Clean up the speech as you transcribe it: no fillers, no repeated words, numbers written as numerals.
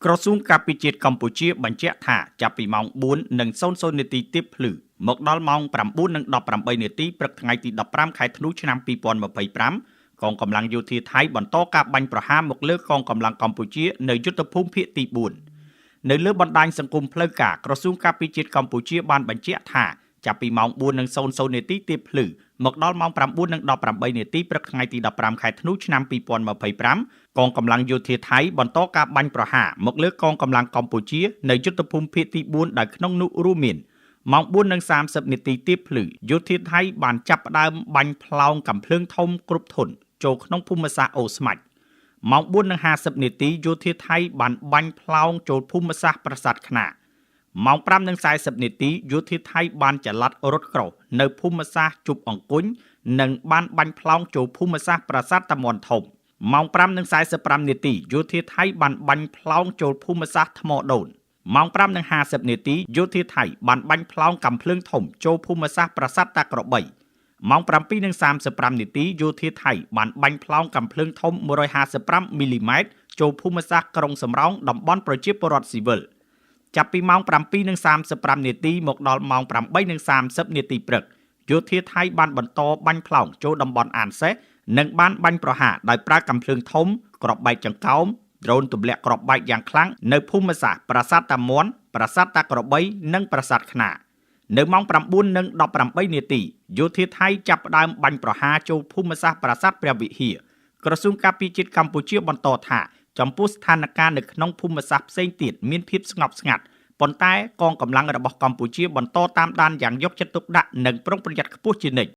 ក្រសួងការពារជាតិកម្ពុជាបញ្ជាក់ថាចាប់ពីម៉ោង4:00នាទីទៀបភ្លឺមកដល់ម៉ោង9:18នាទីព្រឹកថ្ងៃទី15ខែធ្នូឆ្នាំ2025កងកម្លាំងយោធាថៃបន្តការបាញ់ប្រហារមកលើកងកម្លាំងកម្ពុជានៅយុទ្ធភូមិភាគទី4នៅលើបណ្ដាញសង្គមផ្លូវការក្រសួងការពារជាតិកម្ពុជាបានបញ្ជាក់ថាចាប់ពីម៉ោង4:00នាទីទៀបភ្លឺមកដល់ម៉ោង9:18នាទីព្រឹកថ្ងៃទី15ខែធ្នូឆ្នាំ2025កងកម្លាំងយោធាថៃបន្តការបាញ់ប្រហារមកលើកងកម្លាំងកម្ពុជានៅយុទ្ធភូមិភាគទី4ដែលក្នុងនោះរួមមានម៉ោង4:30នាទីទៀបភ្លឺយោធាថៃបានចាប់ផ្ដើមបាញ់ផ្លោងកាំភ្លើងធំគ្រប់ធុនចូលក្នុងភូមិសាស្ត្រអូស្មាច់ម៉ោង4:50នាទីយោធាថៃបានបាញ់ផ្លោងចូលភូមិសាស្ត្រប្រាសាទខ្នាម៉ោង5:40នាទីយោធាថៃបានចល័តរថក្រោះនៅភូមិសាស្ត្រជប់អង្គញនិងបានបាញ់ផ្លោងចូលភូមិសាស្ត្រប្រាសាទតាមាន់ធំម៉ោង5:45នាទីយោធាថៃបានបាញ់ផ្លោងចូលភូមិសាស្ត្រថ្មដូនម៉ោង5:50នាទីយោធាថៃបានបាញ់ផ្លោងកាំភ្លើងធំចូលភូមិសាស្ត្រប្រាសាទតាក្របីម៉ោង7:35នាទីយោធាថៃបានបាញ់ផ្លោងកាំភ្លើងធំ155មីលីម៉ែត្រចូលភូមិសាស្ត្រក្រុងសំរោងតំបន់ប្រជាពលរដ្ឋស៊ីវិលចាប់ពីម៉ោង7:35នាទីមកដល់ម៉ោង8:30នាទីព្រឹកយោធាថៃបានបន្តបាញ់ផ្លោងចូលតំបន់អានសេះនិងបានបាញ់ប្រហារដោយប្រើកាំភ្លើងធំគ្រាប់បែកចង្កោមដ្រូនទម្លាក់គ្រាប់បែកយ៉ាងខ្លាំងនៅភូមិសាស្ត្រប្រាសាទតាមាន់ប្រាសាទតាក្របីនិងប្រាសាទខ្នានៅម៉ោង9:18នាទីយោធាថៃចាប់ផ្ដើមបាញ់ប្រហារចូលភូមិសាស្ត្រប្រាសាទព្រះវិហារក្រសួងការពារជាតិកម្ពុជាបន្តថាចំពោះស្ថានភាពនៅក្នុងភូមិសាស្ត្រផ្សេងទៀតមានភាពស្ងប់ស្ងាត់ប៉ុន្តែកងកម្លាំងរបស់កម្ពុជាបន្តតាមដានយ៉ាងយកចិត្តទុកដាក់និងប្រុងប្រយ័ត្នខ្ពស់ជានិច្ច។